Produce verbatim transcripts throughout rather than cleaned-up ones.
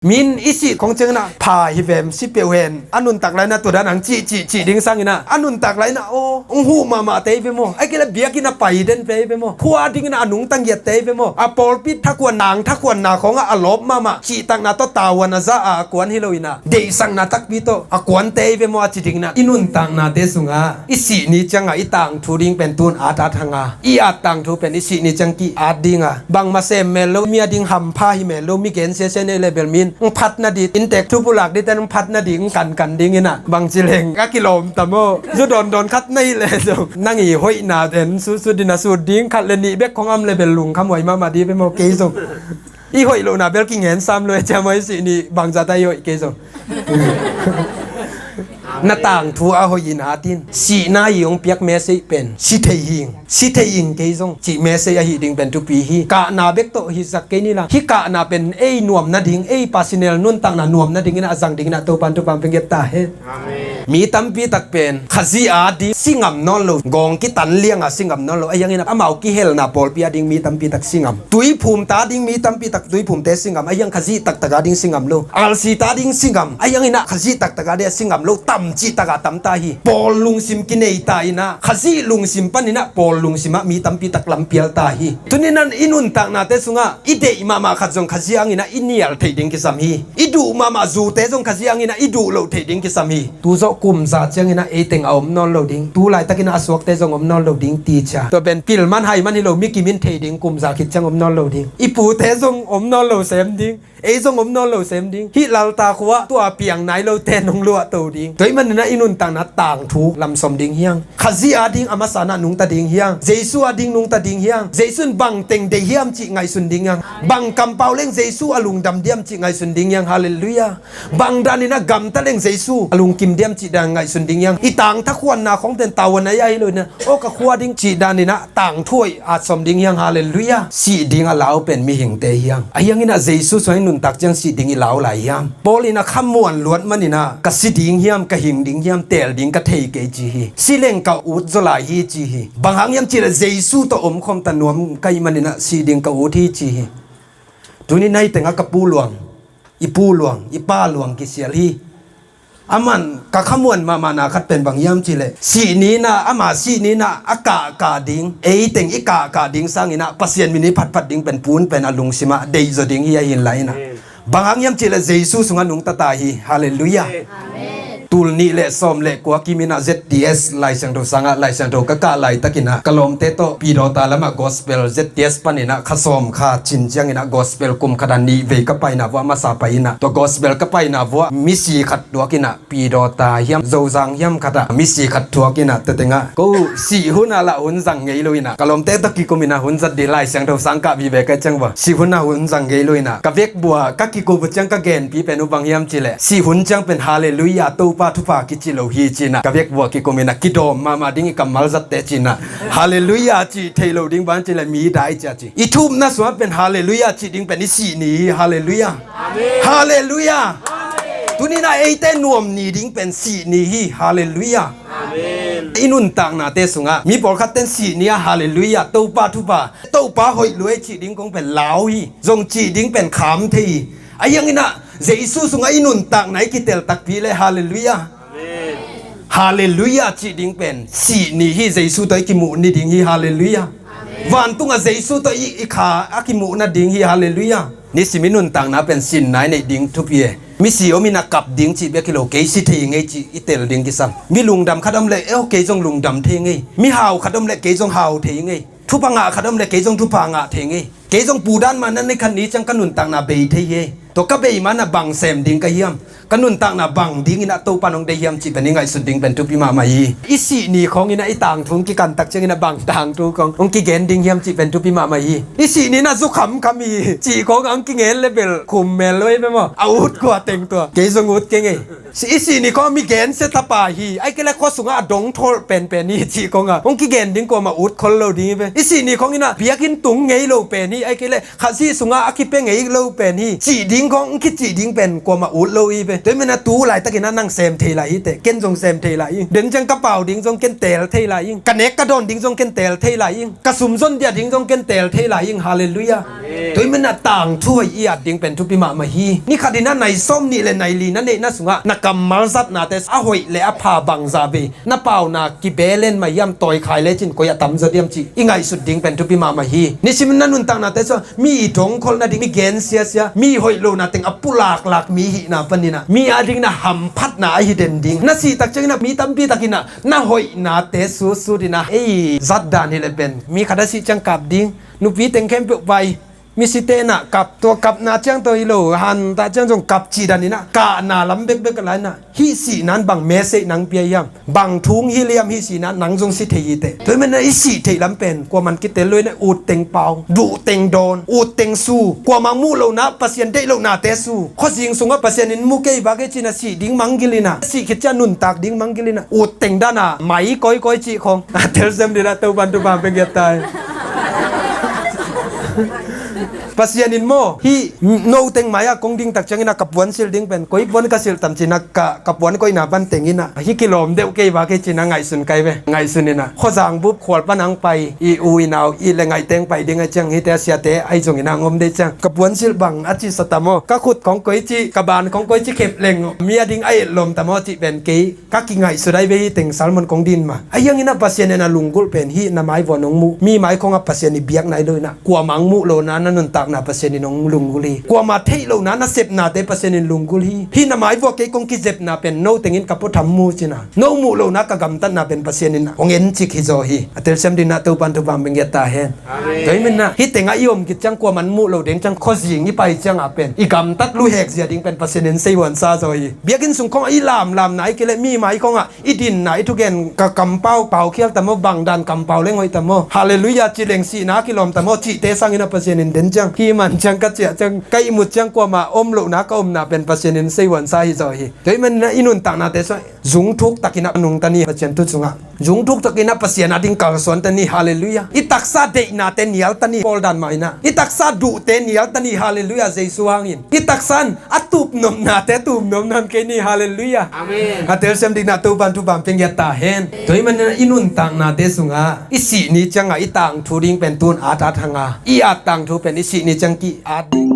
Min i sih khong ciangin ah pha hi vem, si peuh hen, a nuntak lai-in ah tua dan ang cih cih cih ding sangin ah, a nuntak lai-in ah aw hong huh mahmah tei ve maw, a kila biakinn ah pai den tei ve maw, khua dingin ah a nungta ngiat tei ve maw, a pawlpi thakuan nang thakuanna khong ah a lawp mahmah, cihtakna tawh tavuan a za a kuan hi lo-in ah, deihsakna takpi tawh a kuan tei ve maw a ci dingin ah, i nuntaknate sungah i sih ni ciangah i tangthu ding pen tun at at hang a, i at tangthu pen i sih ni ciang ki-at ding a, bangmah sem mel lo, mi a ding hampha hi mel lo, mi gen siasia nei le bel min hong phat nading, inntek thupulak dingte hong phat nading hong kankan dingin ah, bangci leng a kilawm ta maw, zu dawndawn khat na hih leh zong nang i hoihna den sutsut ding a, sut ding khat le nih bek khong om le bel lungkham huai mahmah ding ve maw, kei zong. I hoih lohna bel kingen sam lo e, ciamah i sih ni bangzah ta i hoih kei zong. Na tangthu a hoih in at in. Sihna i hong piak message pen si thei hing, si thei hing kei zong cih message ahi ding pen thupi hi. Kahna bek tawh hi zak kei ni la, hih kahna pen ei nuam nading, ei personal nuntakna nuam nadingin ah a zang dingin ah Topan thupha hong pia ngiat ta hen. Amen. Mi tampi tak pen Khazih a ding si ngam nawn lo, gawng kitan liang a si ngam nawn lo, a hiangin ah amau kihelna pawlpi a ding mi tampi tak si ngam. Tuiphumte a ding mi tampi tak tuiphumte si ngam, a hiang Khazih taktak a ding si ngam lo. Alsite a ding si ngam, a hiangin ah Khazih taktak a ding a si ngam lo tam cihtak a tam ta hi. Pawl lungsim kinei ta in ah, Khazih lungsim panin ah Pawl lungsim ah mi tampi tak lampial ta hi. Tuni-in ah i nuntaknate sungah i deih mahmah khat zong Khazih hangin ah i nial theih ding kisam hi. I duh mahmah zute zong Khazih hangin ah i duh loh theih ding kisam hi. Tu zawh kum za ciangin ah eiteng a om nawn lo ding, tu laitakin ah a suakte zong om nawn lo ding ti cia. Tua pen pil man hai man hi lo, mi kim in thei ding, kum za khit ciang om nawn lo ding. I pute zong om nawn lo sem ding, ei zong om nawn lo sem ding. Hih Lalta khua-ah tua piang nai lote nong luahto ding. Tua ahih manin ah i nuntakna tangthu lamsom ding hiang. Khazih a ding a masa-in ah nungta ding hiang. Jesu a ding nungta ding hiang. Jesu in bangteng deih hiam cih ngaihsun ding hiang. Bang kampau leng Jesu a lungdam diam cih ngaihsun ding hiang. Halleluiah. Bang danin ah gamta leng Jesu a lungkim diam cih dan ngaihsun ding hiang. I tang thakuanna khong pen tavuan a hi lo-in ah, aw ka khua ding cih danin ah tangthu hoih atsom ding hiang. Halleluiah. Sih ding a lau pen mihingte hiang. A hiangin ah Jesu sungah i nuntak ciang sih ding i lau lai hiam? Paul in ah khamuan luat manin ah ka si ding hiam, ka hing ding hiam, teel ding ka thei kei ci hi. Si leng ka ut zaw lai hi ci hi. Bang hang hiam cih leh Jesu tawh omkhawm ta nuam ka hih manin ah sih ding ka ut hi ci hi. Tuni-in ah hih tengah ka pu luang, i pu luang, i pa luang kisial hi. Aman ka khamuan mahmahna khat pen bang hiam cih leh, sih ni-in ah, ama sih ni-in ah a kahkah ding, eiteng i kahkah ding sangin ah Pasian min i phatphat ding pen pu-in pen a lungsim ah deih zaw ding hi a hi lai-in ah. Amen. Bang hang hiam cih leh Jesu sungah nungta ta hi. Halleluiah. Amen. Tul nih le sawm le kua kimin ah Z T S Lai Siangtho sangah Lai Siangtho ka kah laitakin ah ka lawmte tawh Pidawta lamah gospel Z T S panin ah kha sawm kha cin ciangin ah gospel kum khat ah nih vei ka paina vuah, masa pai-in ah tua gospel ka paina vuah misi khat tuakin ah, Pidawta hiam Zozang hiam khat ah misi khat tuakin ah, tua tengah ko sih hun ah lah hun zang ngei lo-in ah ka lawmte tawh kikum in ah hun zat ding, Lai Siangtho sang kah vive ka hih ciang vuah sih hun ah hun zang ngei lo-in ah ka vekpi-ah ka kikum uh ciang ka genpi pen uh bang hiam cih leh, sih hun ciang pen Halleluiah, Topa thupha kici lo hi ci-in ah ka vekpi-ah kikum in ah, kidawm mahmah ding i kammal zatte ci-in ah, Halleluiah cih theih loh ding bang cih leh mi dai cia ci. I thupna sungah pen Halleluiah cih ding pen i sih ni hi. Halleluiah. Amen. Halleluiah. Amen. Tuni-in ah eite nuam ni ding pen sih ni hi. Halleluiah. Amen. I nuntaknate sungah mi pawlkhat ten sih ni-ah Halleluiah, Topa thupha, Topa hoih lua e cih ding khong pen lau hi. Zong cih ding pen kham thei hi. A hiangin ah Jesu sungah i nuntakna i kitel takpi leh Halleluiah. Amen. Halleluiah cih ding pen sih ni hi. Jesu tawh i kimuh ni ding hi. Halleluiah. Amen. Vantungah Jesu tawh i, i kha a kimuh nading hi. Halleluiah. Nisim i nuntakna pen sinna i neih ding thupi e. Misi om in a kap ding cih bek hi lo, kei si thei ngei cih i tel ding kisam. Mi lungdam khat om leh, eo, kei zong lungdam thei ngei. Mi hau khat om leh kei zong hau thei ngei. Thupha ngah khat om leh kei zong thupha ngah thei ngei. Kei zong pu dan mah na ni khat ni ciang ka nuntakna bei thei hi. Tua ka bei mah na bang sem ding ka hiam? Ka nuntakna bang dingin a Topa in hong deih hiam cih pen i ngaihsut ding pen thupi mahmah hi. I sih ni khawngin a i tangthu hong kikantak ciangin a bang tangthu khawng hong kigen ding hiam cih pen thupi mahmah hi. I sih ni in a zu khamkham hi cih khawng a hong kingen leh bel khum mel lo hi ve maw? A ut kua teng tua? Kei zong ut kei ngei. Si i sih ni khong mi gensia tapa hi, ai kei le khua sungah a dong tholh penpen hi cih khong a hong kigen ding kuamah ut khol lo ding hi ve. I sih ni khong inah biakinn tung ngei lo pen hi, ai kei le khah sih sungah a kipia ngei lo pen hi cih ding khong hong kicih ding pen kuamah ut lo hi ve. Tua hi menah tu laitakinah nang sem thei lai hi teh, ken zong sem thei lai hi. Den ciang ka pau ding zong ken teel thei lai hi. Ka nek ka dawn ding zong ken teel thei lai hi. Ka sumzon dia ding zong ken teel thei lai hi. Halleluiah. Tua hi menah tangthu hoih i at ding pen thupi mahmah hi. Ni khat inah nai sawm nih le nai li na neihna sungah na kammal zatnate a hoih le a pha bangza vei na pauna kibelen mah hiam, tawi khai lecin koi a tamzaw diam cih i ngaihsut ding pen thupi mahmah hi. Nisim na nuntaknate sungah mi i dongkholh nading, mi gensiasia, mi hoih lo nateng a pulaklak mi hihna paninah mi a ding na hamphatna ahi den ding. Na sih tak cianginah mi tampi takinah na hoihnate sutsutinah ei zatdan hileh pen mi khat a sih ciang kap ding. Nupi teng khempeuh pai. Misite inah kap, tua kapna ciang tawh hi lo, hantah ciang zong kap cih daninah kahna lam bekbek a lai inah hih sihna in bang message nang pia hiam, bang thu hong hilh hiam, hih sihna in nang zong si thei hi teh. Tua hi menah i sih theih lam pen kuaman kitel lo inah ut teng pau, duh teng dawn, ut teng su, kuamah muh lohna, Pasian deih lohnate su. Khuazing sungah Pasian in mu kei bak ei cinah sih ding manggil inah, sih khit ciah nuntak ding manggil inah ut teng dana mai kawikawi cih khong a telsiam dinah Topan thupha pia ngiat ta hi. Pasian in maw hih no teng mai-ah kong ding tak cianginah ka puan silh ding pen koi puan ka silh tam cinah ka, ka puan koihna pan tenginah hih kilawm deuh kei bak ei cinah ngaihsun kai ve. Ngaihsun inah khuazang bup khual pan ang pai i u i nau i le ngaih teng pai ding a ciang hihte a siate ahi zonginah ang om dei ciang ka puan silh bang a cisa ta maw, ka khut khong koi cih, ka ban khong koi cih khep leng mi a ding a etlawm ta maw cih pen kei ka kingaihsut ai ve. Hih teng sermon kong din mah a hianginah Pasian in a lunggulh pen hih na mai vua nong muh mi mai khongah Pasian i biak nai lo inah kuamah ang muh lohna na nuntakna Pasian in hong lunggulh hi. Kuamah theih lohna na sepnate Pasian in lunggulh hi. Hih na mai vua kei kong kizepna pen no tengin ka puatham mu cina no muh lohna ka gamtatna pen Pasian in hong encik hi zaw hi. A telsiam dinah Topan thupha pia ngiat ta hen. Tua hi menah hih tengah i om khit ciang kuaman muh lo ding ciang khuazing i pai ciangah pen i gamtat luhek zia ding pen Pasian in seihuansa zaw hi. Biakinn sung khongah i lamlamna i kileh mi mai khongah i dinna i thugen ka kampau paukhial ta maw, bangdan kampau leng hoih ta maw, halleluiah ci leng sihna a kilawm ta maw cihte sangin a Pasian in den ciang hih man ciang ka ciah ciang ka ihmut ciang kuamah om lohna ka omna pen Pasian in seihuansa hi zaw hi. Tua hi menah i nuntaknate sua zungthuk takinah nungta ni Pasian thu sungah. Zungthuk takinah Pasian a ding kalsuan ta ni, halleluiah. I taksa deihnate nial ta ni, Paul dan mah inah. I taksa duhte nial ta ni, halleluiah, Jesu hangin. I taksa in a tupnopnate tupnopna kei ni, halleluiah. Amen. A telsiam dinah Topan thupha pia ngiat ta hen. Tua hi manah i nuntaknate sungah i sih ni ciangah i tangthu ding pen tun at at hanga. I at tangthu pen i sih ni ciang ki at ding.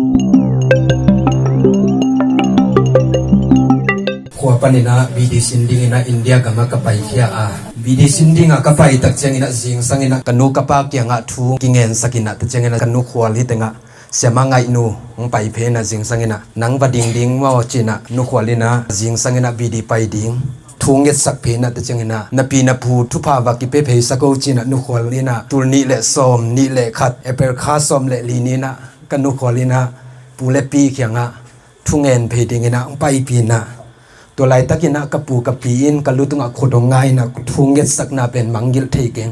Khua paninah bidi sin dinginah India gamah ka paikhia a, bidi sin dingah ka pai tak cianginah zingsang inah ka nu ka pa kiangah thu kingensak inah ta cianginah ka nu khual hi tengah siamah ngaihnu hong pai phenah zingsang inah nang va ding ding maw cinah nu khual inah zingsang inah bidi pai ding thu ngetsak phenah ta cianginah na pi na pu thupha va kipia pheisak o cinah nu khual inah tul nih le sawm nih le khat April kha sawm le li ninah ka nu khual inah pu le pi kiangah thungen phei dinginah hong paipih inah tua laitakinah ka pu ka pi in ka lu tungah khut hong nga inah thu ngetsakna pen manggilh thei keng.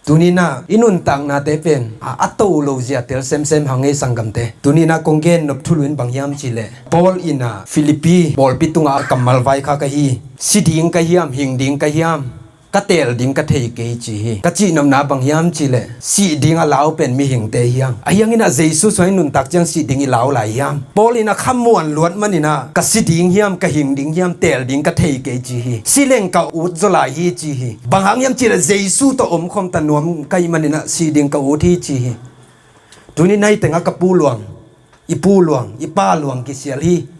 Tuninah i nuntaknate pen a, a to lo zia tel semsem hang ei sanggamte. Tuninah kong gen nop thulu in bang hiam cihleh Paul inah Philippi pawlpi tungah a kammal vaikhak ahi si ding ka hiam, hing ding ka hiam, ka teel ding ka thei kei ci hi. Ka cihnopna bang hiam cihleh sih ding a lau pen mihingte hiam? A hianginah Jesu sungah i nuntak ciang sih ding i lau lai hiam? Paul inah khamuan luat maninah ka si ding hiam, ka hing ding hiam, teel ding ka thei kei ci hi. Si leng ka ut zaw lai hi ci hi. Bang hang hiam cihleh Jesu tawh omkhawm ta nuam ka hih maninah sih ding ka ut hi ci hi. Tuninah hih tengah ka pu luang, i pu luang, i pa luang kisial hi.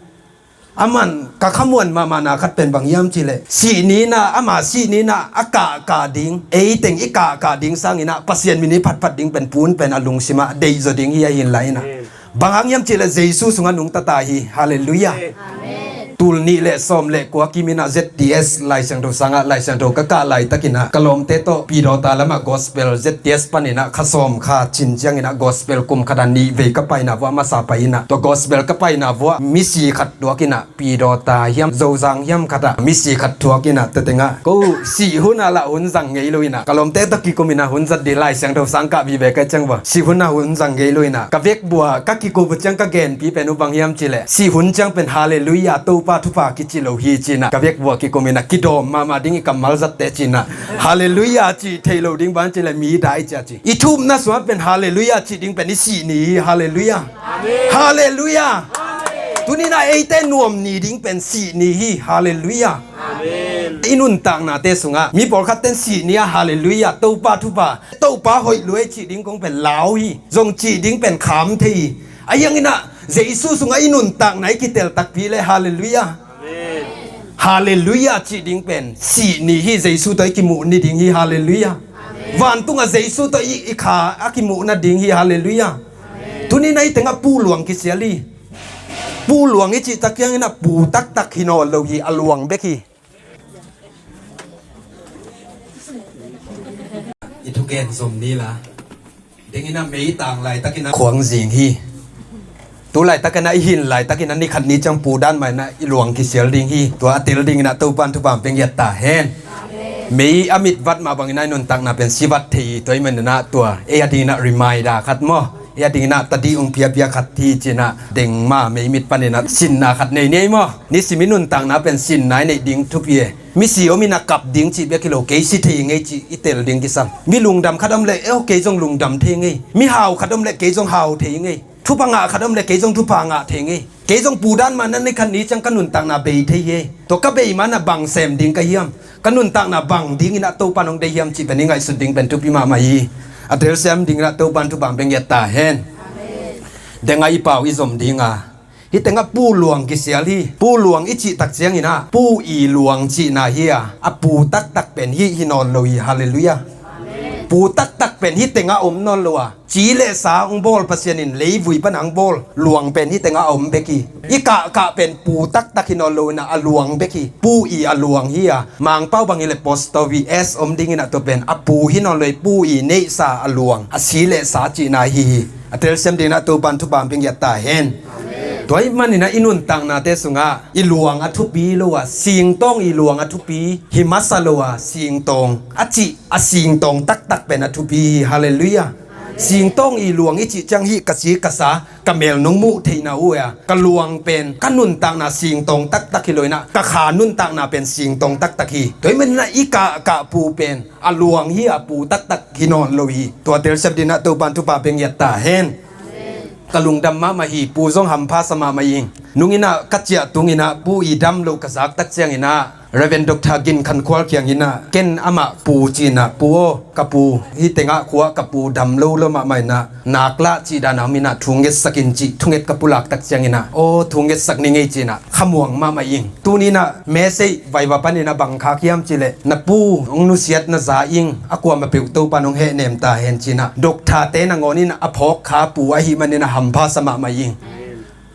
Aman ka khamuan mahmahna khat pen bang hiam cihleh sih ninah, ama sih ninah a kahkah ding, eiteng i kahkah ding sanginah Pasian min i phatphat ding pen pu in pen a lungsimah deihzaw ding hi ahi inla inah. Bang hang hiam cihleh Jesu sungah nungta ta hi. Halleluiah. Amen. Tul nih le sawm le kua kim inah Z T S Lai Siangtho sangah Lai Siangtho ka kah laitakinah ka lawmte tawh Pidawta lamah gospel Z T S paninah kha sawm kha cin cianginah gospel kum khatah nih vei ka paina vuah masa pai inah tua gospel ka paina vuah misi khat tuakinah Pidawta hiam Zozang hiam khatah misi khat tuakinah tua tengah ko sih hunah lah hun zang ngei lo inah ka lawmte tawh kikum inah hun zat dih Lai Siangtho sang kah vive ka ciang vua sih hunah hun zang ngei lo inah ka vekbua ka kikum uh ciang ka genpi pen uh bang hiam cileh sih hun ciang pen Halleluiah Topa thupha kici lo hi cinah ka vekbua kikum inah kidawm mahmah ding i kammal zatte cinah Halleluiah cih thei lo ding bang cileh mi dai cia ci i thupna suah pen Halleluiah cih ding pen i sih ni hi. Halleluiah. Halleluiah. Tuninah eite nuam ni ding pen sih ni hi. Halleluiah. I nuntaknate sungah mi pawlkhatten sih ni ah Halleluiah Topa thupha Topa hoih luai cih ding kong pen lau hi. Zong cih ding pen kham thei hi. A hianginah Jesu sungah i nuntakna i kitel takpi le Halleluiah. Halleluiah cih ding pen sih ni hi. Jesu tawh i kimuh ni ding hi. Halleluiah. Vantungah Jesu tawh i, i kha a kimuh nading hi. Halleluiah. Tuninah i tengah pu luang kisial hi. Pu luang i cih tak hianginah pu taktak hi nawn lo hi. A luang bek hi. I thugen zom ni la. Denginah meitang laitakinah khuang zing hi. Tu laitakinah i hin laitakinah ni khat ni ciang pu dan mahinah i luang kisial ding hi. Tua a tel dinginah Topan thupha pia ngiat ta hen. Mei a mit vat mah banginah i nuntakna pen si vat thei hi. Tua i maninah tua ei a dinginah reminder khat maw ei a dinginah tadi ung piapia khat hi cinah dengma mei mit paninah sinna khat nei ni ei maw? Nisim i nuntakna pen sinna i neih ding thupi e. Misi om inah kap ding cih bek hi lo kei si thei ngei cih i tel ding kisam. Mi lungdam khat om leh eo kei zong lungdam thei ngei. Mi hau khat om leh kei zong hau thei ngei. Thupha ngah khat om leh kei zong thupha ngah thei ngei. Kei zong pu dan mah na ni khat ni ciang ka nuntakna bei thei hi. Tua ka bei mah na bang sem ding ka hiam? Ka nuntakna bang dinginah Topan hong deih hiam cih pen i ngaihsut ding pen thupi mahmah hi. A telsiam dinginah Topan thupha pia ngiat ta hen. Denga i pau i zom dinga Hih tengah pu luang kisial hi. Pu luang i cih tak cianginah pu i luang cihna hi a, a pu taktak pen hih hi nawn lo hi. Halleluiah. Pu taktak pen hih tengah om nawn lo a, ci le sa hong bawl Pasian in leivui pan hong bawl luang pen hih tengah a om bek hi. I kahkah pen pu taktak hi nawn lo inah a luang bek hi. Pu i a luang hi a, Mangpau bang hi le postovi s om dinginah tua pen a pu hi nawn lo hi. Pu i neihsa a luang, a si le sa cihna hi hi. A telsiam dinginah Topan thupha pia ngiat ta hen. Tua ahih maninah i nuntaknate sungah i luang a thupi lo a, singtawng i luang a thupi hi masa lo a, singtawng a cih a singtawng taktak pen a thupi hi. Halleluiah. Singtawng i luang i cih ciang hih ka si ka sa ka mel nong muh theihna uh a, ka luang pen ka nuntakna singtawng taktak hi lo inah ka kha nuntakna pen singtawng taktak hi. Tua ahih maninah i kahkah pu pen a luang hi a, pu taktak hi nawn lo hi. Tua telsiam dinginah Topan thupha pia ngiat ta hen. Ka lungdam mahmah hi. Pu zong hampha sa mahmah ing. Nunginah ka ciah tunginah pu i dam loh ka zak tak cianginah Reverend Doctor Gin Khan Khual kianginah ken amah pu cinah pu aw, ka pu hih tengah khua ka pu dam lo lo mahmah inah nak lah cih dana om inah thu ngetsak in cih thunget ka pulak tak cianginah aw thu ngetsak ni ngei cinah khamuang mahmah ing. Tuninah message vaiva paninah bang khak hiam cihleh na pu hong nusiat na za ing, a kuamah peuh Topan hong hehnem ta hen cinah doctor te nangawn in a phawk kha pu ahih maninah hampha sa mahmah ing.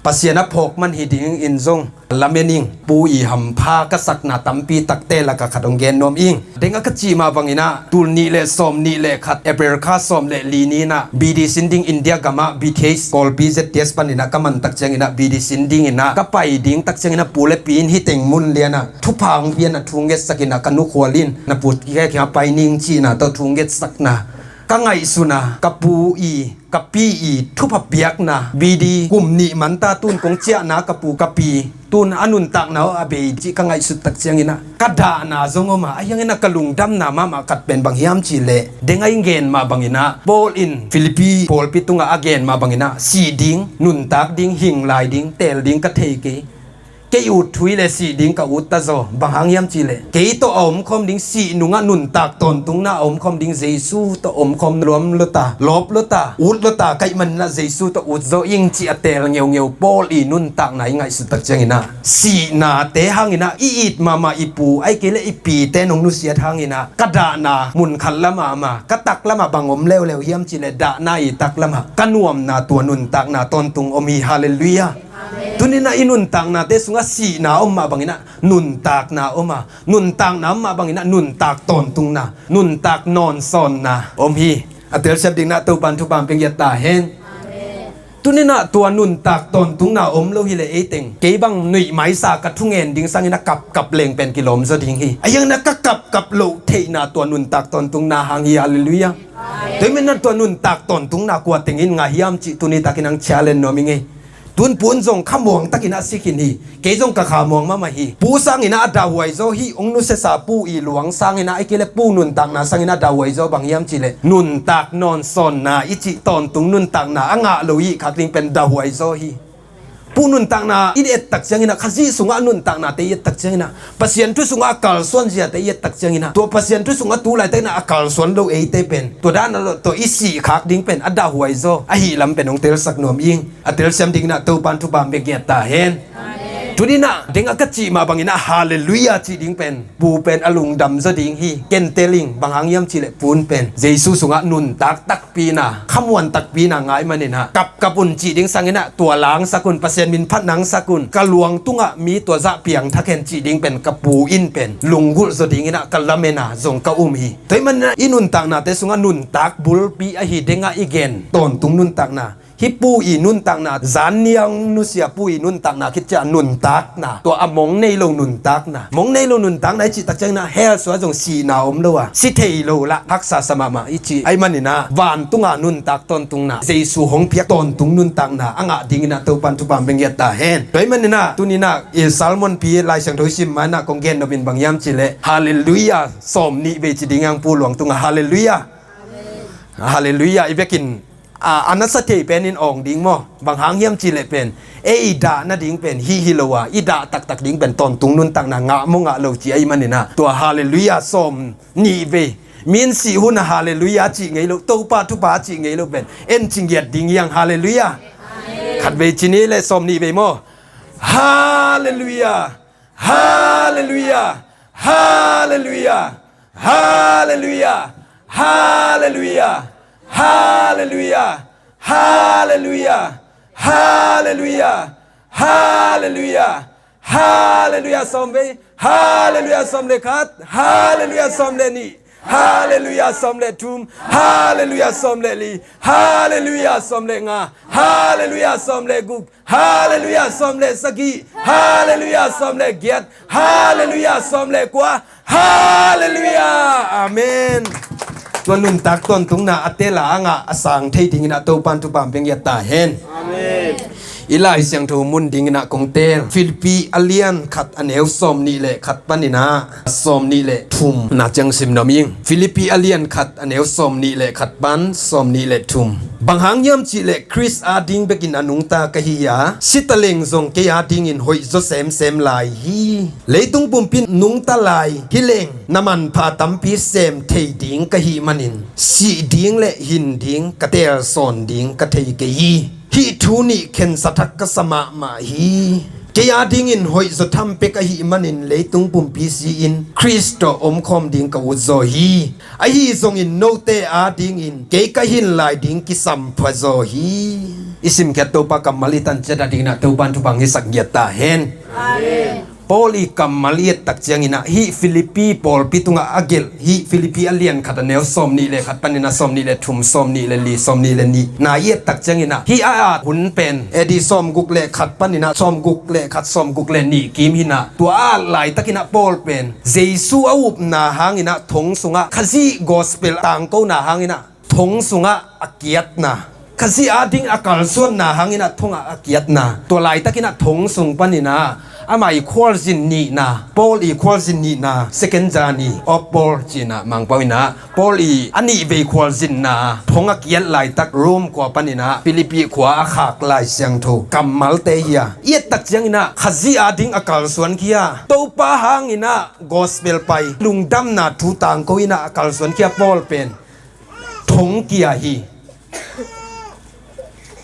Pasian a phawk man hi dingin zong lamen ing. Pu i hampha ka sakna tampi takte lakah khat hong gen nuam ing. Dengah ka cih mah banginah tul nih le sawm nih le khat April kha sawm le li ni inah B D sin ding India gamah B T H Kawlpi Z T S paninah ka man tak cianginah B D sin dinginah ka pai ding tak cianginah pu le pi in hih teng mun lianah thupha hong pianah thu ngetsak inah ka nukhual in na pu kikhia pai ning cihna tawh thu ngetsakna ka ngaihsuna ka pu i ka pi i thupha piakna B D kum nih manta tun kong ciahna ka pu ka pi tun a nuntakna aw a bei cih ka ngaihsut tak cianginah ka dahna zong om a, a hianginah ka lungdamna mahmah khat pen bang hiam cihleh dengah i gen mah banginah Paul in Philippi pawlpi tungah a gen mah banginah sih ding, nuntak ding, hing lai ding, teel ding ka thei kei. Kei ut thui le sih ding ka ut ta zaw. Bang hang hiam cihleh kei tawh a omkhawm ding, sih nungah nuntak tawntungna a omkhawm ding Jesu tawh omkhawm luam luta, lawp luta, ut luta ka hih maninah Jesu tawh ut zaw ing cih a teel ngeungeu Paul i nuntakna i ngaihsut tak cianginah sihnate hanginah i it mahmah i pu ahih kei leh i pite nong nusiat hanginah ka dahna mun khat lamah amah ka tak lamah bang om leuleu hiam cihleh dahna i tak lamah ka nuamna tua nuntakna tawntung om hi. Halleluiah. Tuni-in ah i nuntaknate sungah sihna om mah bangin ah nuntakna om a, nuntakna om mah bangin ah nuntak tawntungna, nuntak nawnsawnna om hi. A telsiam dingin ah Topa'n thupha hong pia ngiat ta hen. Tuni-in ah tua nuntak tawntungna om lo hileh ei teng, kei bang nuihmaisa ka thungen ding sangin ah kapkap leng pen kilawm zaw ding hi. A hiang na ka kapkap loh theihna tua nuntak tawntungna hang hi. Halleluiah. Tua ahih manin ah tua nuntak tawntungna kua teng in ngah hiam cih tuni takin hong challenge nuam ing ei. Tun Pu Un zong kha muang takin ah si khin hi. Kei zong ka kha muang mahmah hi. Pu sangin ah a dahhuai zaw hi. Hong nusiasa Pu Ih Luang sangin ah, ahih kei leh Pu nuntakna sangin ah a dahhuai zaw bang hiam cih leh nuntak nawnsawnna i cih tawntung nuntakna a ngah lo i hih khak ding pen dahhuai zaw hi. Pu nuntakna i et tak ciangin ah, Khazih sungah nuntaknate i et tak ciangin ah, Pasian thu sungah a kalsuan ziate i et tak ciangin ah, tua Pasian thu sungah tu laitakin ah a kalsuan lo eite pen tua dan a lo tawh i sih khak ding pen a dahhuai zaw ahih lam pen hong telsak nuam ing. A telsiam dingin ah Topa'n thupha hong pia ngiat ta hen. Tuni-in ah deng a ka cih mah bangin ah Halleluiah cih ding pen Pu pen a lungdam zaw ding hi. Ken teel ing, bang hang hiam cih leh Pu Un pen Jesu sungah nuntak takpi-in ah, khamuan takpi-in ah ngah ahih manin ah, kapkap un cih ding sangin ah tua la hong sak un, Pasian min phatna hong sak un, ka luang tungah mi tua zah piangthak hen cih ding pen ka pu in pen lunggulh zaw dingin ah ka lamen a zong ka um hi. Tua ahih manin ah i nuntaknate sungah nuntak bulpi ahi deng a i gen tawntung nuntakna, hih Pu Ih nuntakna, zan ni-a hong nusia Pu Ih nuntakna khit ciang a nuntakna, tua a mong nei lo nuntakna, mong nei lo nuntakna i cih tak ciangin ah hell sungah zong sihna om lo a, si thei lo lah, haksa sa mahmah i cih ahih manin ah vantung a nuntak tawntungna, Jesu hong piak tawntung nuntakna a ngah dingin ah Topa'n thupha hong pia ngiat ta hen. Tua ahih manin ah tuni-in ah i sermon pi Lai Siangtho i sim ma-in ah kong gen nop in bang hiam cih leh Halleluiah sawmnih vei ci ding hi hang Pu Luang tungah. Halleluiah. Halleluiah. I bekin a, a nasa thei pen in awng ding maw? Bang hang hiam cih leh pen ei dah nading pen hih hi lo a, i dah taktak ding pen tawntung nuntakna ngah maw ngah lo cih ahih manin ah, tua Halleluiah sawmnih vei, mi in sih hun a Halleluiah cih ngei lo, Topa thupha cih ngei lo pen en ci ngiat ding hi hang. Halleluiah. Khatvei ci ni leh, sawmnih vei maw? Halleluiah. Halleluiah. Halleluiah. Halleluiah. Halleluiah. Halleluiah. Halleluiah. Halleluiah. Halleluiah sawm vei. Halleluiah sawm le khat. Halleluiah sawm le nih. Halleluiah sawm le thum. Halleluiah sawm le li. Halleluiah sawm le nga. Halleluiah sawm le guk. Halleluiah sawm le sagih. Halleluiah sawm le giat. Halleluiah sawm le kua. Halleluiah. Amen. Tua nuntak tawntungna a teel a, a ngah a, a sang thei dingin ah Topa'n thupha hong pia ngiat ta hen. Amen. I Lai Siangtho mun dingin ah kong teel, Philippi a lian khat a neu sawmnih le khat panin ah sawmnih le thumna ciang sim nuam ing. Philippi a lian khat a neu sawmnih le khat pan sawmnih le thum. Bang hang hiam cih leh Khrist ading bekin a nungta ka hi a, si taleng zong kei adingin hoih zaw semsem lai hi. Leitung pumpi nungta lai hi leng na manpha tampi sem thei ding ka hih manin, sih ding le hin ding ka teel sawn ding ka thei kei hi. Hih thu nih khensa thak ka sa mahmah hi. Kei adingin hoih zaw tham pek ahih manin leitung pumpi si-in Khrist tawh omkhawm ding ka ut zaw hi. Ahi zongin note adingin kei ka hin lai ding kisam pha zaw hi. I simkhiat Topa kammal i tan ciat a dingin ah Topa'n thupha hong hisak ngiat ta hen. Amen. Paul i kammal i et tak ciangin ah, hih Philippi pawlpi tungah a gelh, hih Philippi a lian khat a neu sawmnih le khat panin ah sawmnih le thum, sawmnih le li, sawmnih le nihna i et tak ciangin ah, hih a at hun pen A D sawmguk le khat panin ah sawmguk le khat, sawmguk le nih kim hi-in ah, tua a at laitakin ah Paul pen Jesu a upna hangin ah thong sungah Khazih gospel tangkona hangin ah thong sungah a kiatna, Khazih ading a kalsuanna hangin ah thongah a kiatna, tua laitakin ah thong sung panin ah ama i khualzin nihna, Paul i khualzin nihna, second journey of Paul ci-in ah Mangpau in ah, Paul i a nihvei khualzinna, thong a kiat laitak Rome khua panin ah Philippi khua a khak Lai Siangtho kammalte hi a, i et tak ciangin ah Khazih ading a kalsuan khia, Topa hangin ah gospel pai, lungdamna thu tangko in ah a kalsuan khia Paul pen thong kia hi.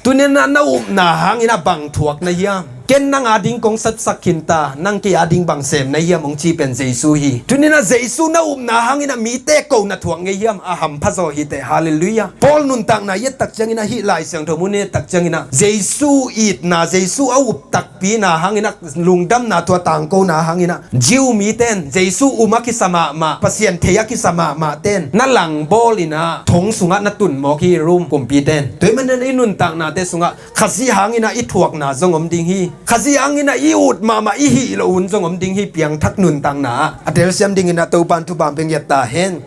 Tuni-in ah na upna hangin ah bang thuak na hiam? Ken nang ading kong sepsak khin ta, nang kei ading bang sem na hiam hong ci pen Jesu hi. Tuni-in ah Jesu na upna hangin ah mite ko na thuak ngei hiam? A hampha zaw hi teh. Halleluiah. Paul nuntakna i et tak ciangin ah, hih Lai Siangtho mun i et tak ciangin ah, Jesu itna, Jesu a up takpina hangin ah, lungdamna tua tangkona hangin ah, Jew mite in, Jesu um a kisa mahmah, Pasian thei a kisa mahmahte in na langbawl in ah, thong sungah na tun mawk hi, Rom kumpite in. Tua ahih manin i nuntaknate sungah Khazih hangin ah i thuakna zong om ding hi. Khazih hangin ah i ut mahmah i hih loh hun zong om ding hi, piangthak nuntakna ah. A telsiam dingin ah Topa'n thupha hong pia ngiat ta hen.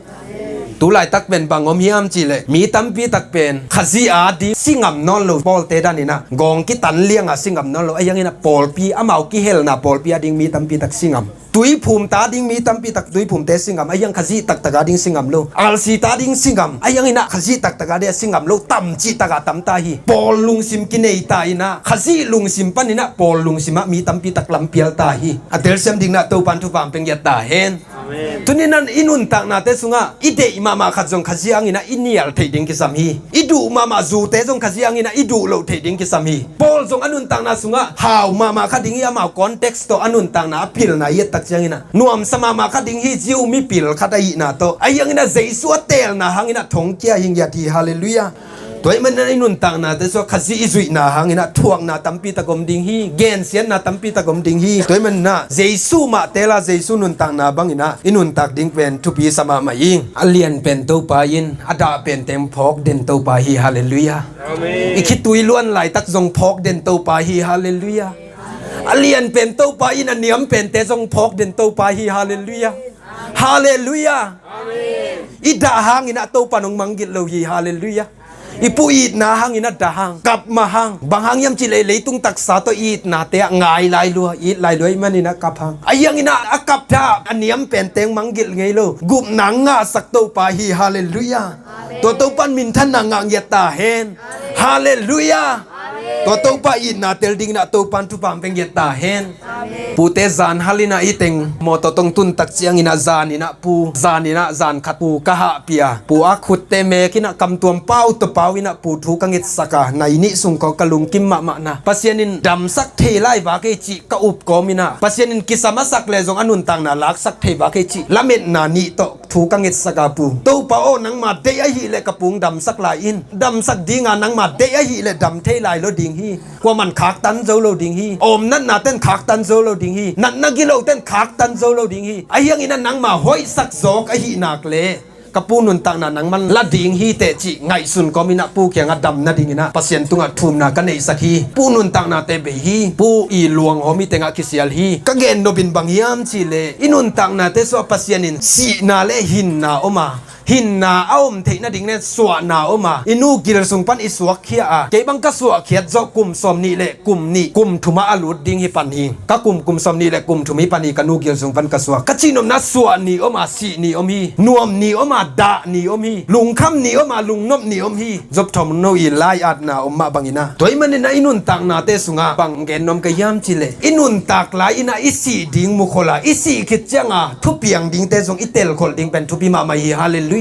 Tu laitak pen bang om hiam cih leh, mi tampi tak pen Khazih ading si ngam nawn lo, Paul-te danin ah, gawng kitan liang a si ngam nawn lo. Ahi hangin ah pawlpi, amau kihelna pawlpi ading mi tampi tak si ngam. Tuiphumte ading mi tampi tak tuiphumte si ngam, ahi hang Khazih taktak ading si ngam lo. Alsite ading si ngam, ahi hangin ah Khazih taktak ading si ngam lo, tam cihtak a tam ta hi. Paul lungsim kinei ta in ah, Khazih lungsim panin ah Paul lungsim ah mi tampi tak lampial ta hi. A telsiam dingin ah Topa'n thupha hong pia ngiat ta hen. Amen. Tuni-in ah i nuntaknate sungah i deih mahmah khat zong Khazih hangin ah i nial theih ding kisam hi. I duh mahmah Jew-te zong Khazih hangin ah i duh loh theih ding kisam hi. Paul zong a nuntakna sungah hau mahmah kha ding hi, amau context tawh a nuntakna a pilna i et tak ciangin ah. Nuamsa mahmah kha ding hi, Jew mipil khat ahihna tawh. Ahi hangin ah Jesu a teelna hangin ah thongkia hi ngiat hi. Halleluiah. Tua ahih manin ah i nuntaknate sungah Khazih i zuihna hangin ah thuakna tampi tak om ding hi, gensiatna tampi tak om ding hi. Tua ahih manin ah Jesu mah teel a, Jesu nuntakna bangin ah i nuntak ding pen thupi sa mahmah hi. A lian pen Topa in, a dah pen teng phawk den Topa hi. Halleluiah. Amen. I khitui luan laitak zong phawk den Topa hi. Halleluiah. A lian pen Topa in, a niam pente zong phawk den Topa hi. Halleluiah. Halleluiah. Amen. I dah hangin ah Topa'n hong manggilh lo hi. Halleluiah. I pu itna hangin ah dah hang, kap mah hang. Bang hang hiam cih leh leitung taksa tawh i itnate ah ngai lai lua, it lai lua ahih manin ah kap hang. Ahi hangin ah a kap dah, a niam pente hong manggilh ngei lo, gupna ngahsak Topa hi. Halleluiah. Tua Topa'n minthanna ngah ngiat ta hen. Halleluiah. Tua Topa itna teel dingin ah Topa'n thupha hong pia ngiat ta hen. Pute, zan hal in ah i teng mawtaw tawh hong tun tak ciangin ah, zanin ah pu, zanin ah zan khat pu ka hahpih a, pu a khutte mek in ah, kamtuam pau tawh pau in ah pu thu ka ngetsak a, nai nih sung khawng ka lungkim mahmah na. Pasian in damsak thei lai vak ei cih ka up kawm in ah, Pasian in kisam a sak leh zong a nuntakna laksak thei vak ei cih lametna nih tawh thu ka ngetsak a, pu, Topa aw, nangma deih ahih leh ka pu hong damsak lai in. Damsak ding a, nangma deih ahih leh dam thei lai lo ding hi. Kuaman khaktan zo lo ding hi. Awm natnate in khaktan zo lo ding hi. Natna gilote in khaktan zo lo ding hi. Ahi hangin ah nangma hoihsak zawk ahih nak leh ka pu nuntakna nangman la ding hi teh cih ngaihsun kawm in ah pu kiangah dam nadingin ah Pasian tungah thumna ka neihsak hi. Pu nuntaknate bei hi. Pu i luanghawm i tengah kisial hi. Ka gennop in bang hiam cih leh, i nuntaknate sungah Pasian in sihna leh hinna om a, hinna a om theih nading leh suahna om a, i nu gil sung pan i suakkhia a, kei bang ka suahkhiat zawh kum sawmnih leh kum nih, kum thum ah a lut ding hi pan hi. Ka kum, kum sawmnih leh kum thum hi pan hi, ka nu gil sung pan ka suak. Ka cihnopna suah ni om a, sih ni om hi. Nuam ni om a, dah ni om hi. Lungkham ni om a, lungnop ni om hi. Job thawmno i lai-atna om mah bangin ah. Tua ahih manin ah i nuntaknate sungah bang gen nuam ka hiam cih leh, i nuntak lai in ah i sih ding mukhol a, i sih khit ciang a thupiang dingte zong i telkholh ding pen thupi mahmah hi. Halleluiah.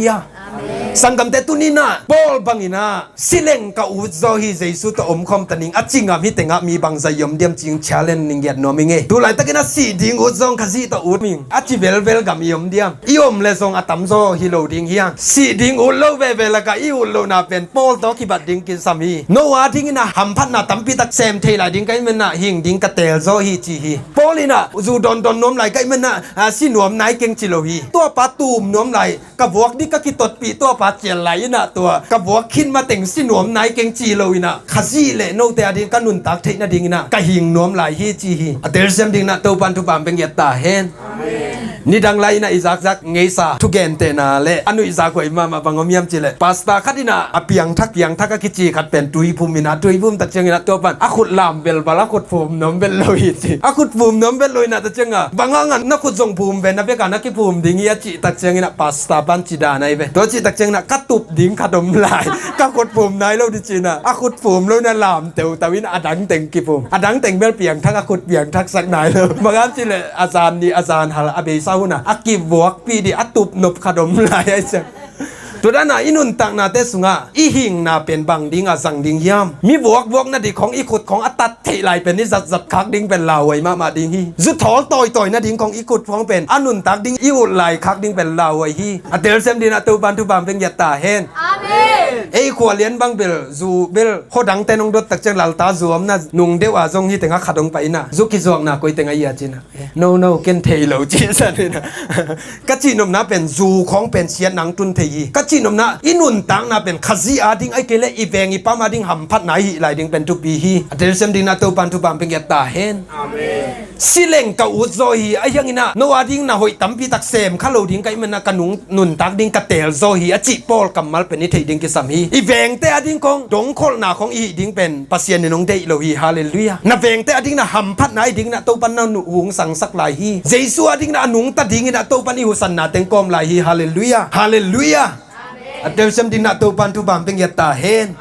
Amen. Sanggamte, tuni-in ah Paul bangin ah, si leng ka ut zaw hi, Jesu tawh omkhawm ta ning, a ci ngam hi teng ah mi bangzah i om diam ci-in challenge ning ngiat nuam ing ei. Tu laitakin ah sih ding ut zaw, Khazih tawh ut ning, a ci velvel ngam i om diam? I om leh zong a tamzaw hi lo ding hi hang. Sih ding ut lo veve lakah i ut lohna pen Paul tawh kibat ding kisam hi. No adingin ah hamphatna tampi tak sem thei lai ding ka hih manin ah hing ding ka teel zaw hi ci hi. Paul in ah zu dawndawn nuam lai ka hih manin ah, a, si nuam nai keng ci lo hi. Tua pa tum nuam lai, ka vuak ding ka kitotpih tua pa cial lai in ah, tua ka vuak khit mateng si nuam nai keng ci lo in ah, Khazih leh note ading ka nuntak theih nadingin ah ka hing nuam lai hi ci hi. A telsiam dingin ah Topa'n thupha hong pia ngiat ta hen. Nidang lai in ah i zakzak ngeisa thugentehna leh a nuihzak huai mahmah bang om hiam cih leh, pastor khat in ah a piangthak, piangthak a kici khat pen tuiphum in ah, tuiphum tak ciangin ah tua pan a khut lam velval, a khut phum nuam vel lo hi ci. A khut phum nuam vel lo in ah, tua ciangin ah, bang hang a na khut zong phum ve, na bek a na kiphum ding hi a cih tak ciangin ah pastor pan ci dan ahi ve. Tua cih tak ciangin ah ka tup ding khat om lai. Ka khut phum nai lo ding ci-in ah, a khut phum lo in ah lam teuteu in a dang teng kiphum. A dang teng bel piangthak, a khut piangthaksak nai lo. Bang hang cih leh a zan nih, a zan hal, a beisa hun ah a kivuakpih ding a tup nop khat om lai ahi ciang. Tua dan a i nuntaknate sungah i hingna pen bang ding a zang ding hiam? Mi vuakvuak nading khawng i khut khawng a tat theih lai pen i zatzat khak ding pen lauhuai mahmah ding hi. Zu thawl tawitawi nading khawng i khut khawng pen a nuntak ding i ut lai khak ding pen lauhuai hi. A telsiam dingin ah Topan thupha hong pia ta hen. Amen. Ei khua lian bang bel zu bel khuadangte nong dot tak ciang lalta zu omna nung deuh a zong hi teng a khat hong pai in ah zu kizuakna koi teng a hia ci in ah. No, no, ken thei lo ci san hi na. Ka cihnopna pen zu khawng pen siatna hong tun thei hi. Ka cihnopna i nuntakna pen Khazih ading ahih kei leh i veng i pam ading hamphatna i hih lai ding pen thupi hi. A telsiam dingin ah Topan thupha hong pia ta hen. Amen. Si leng ka ut zaw hi, ahi hangin ah no ading na hoih tampi tak sem kha lo ding ka hih manin ah ka nung nuntak ding ka teel zaw hi a cih pawl kammal pen i theih ding kisam hi. I vengte ading khawng dongkholhna khawng i hih ding pen Pasian in hong deih lo hi. Halleluiah. Na vengte ading na hamphatna i dingin ah Topan na hong sangsak lai hi. Jesu ading na a nungta dingin ah Topan i husanna teng kawm lai hi. Halleluiah. Halleluiah. A telsiam dingin ah Topan thupha hong pia ta hen.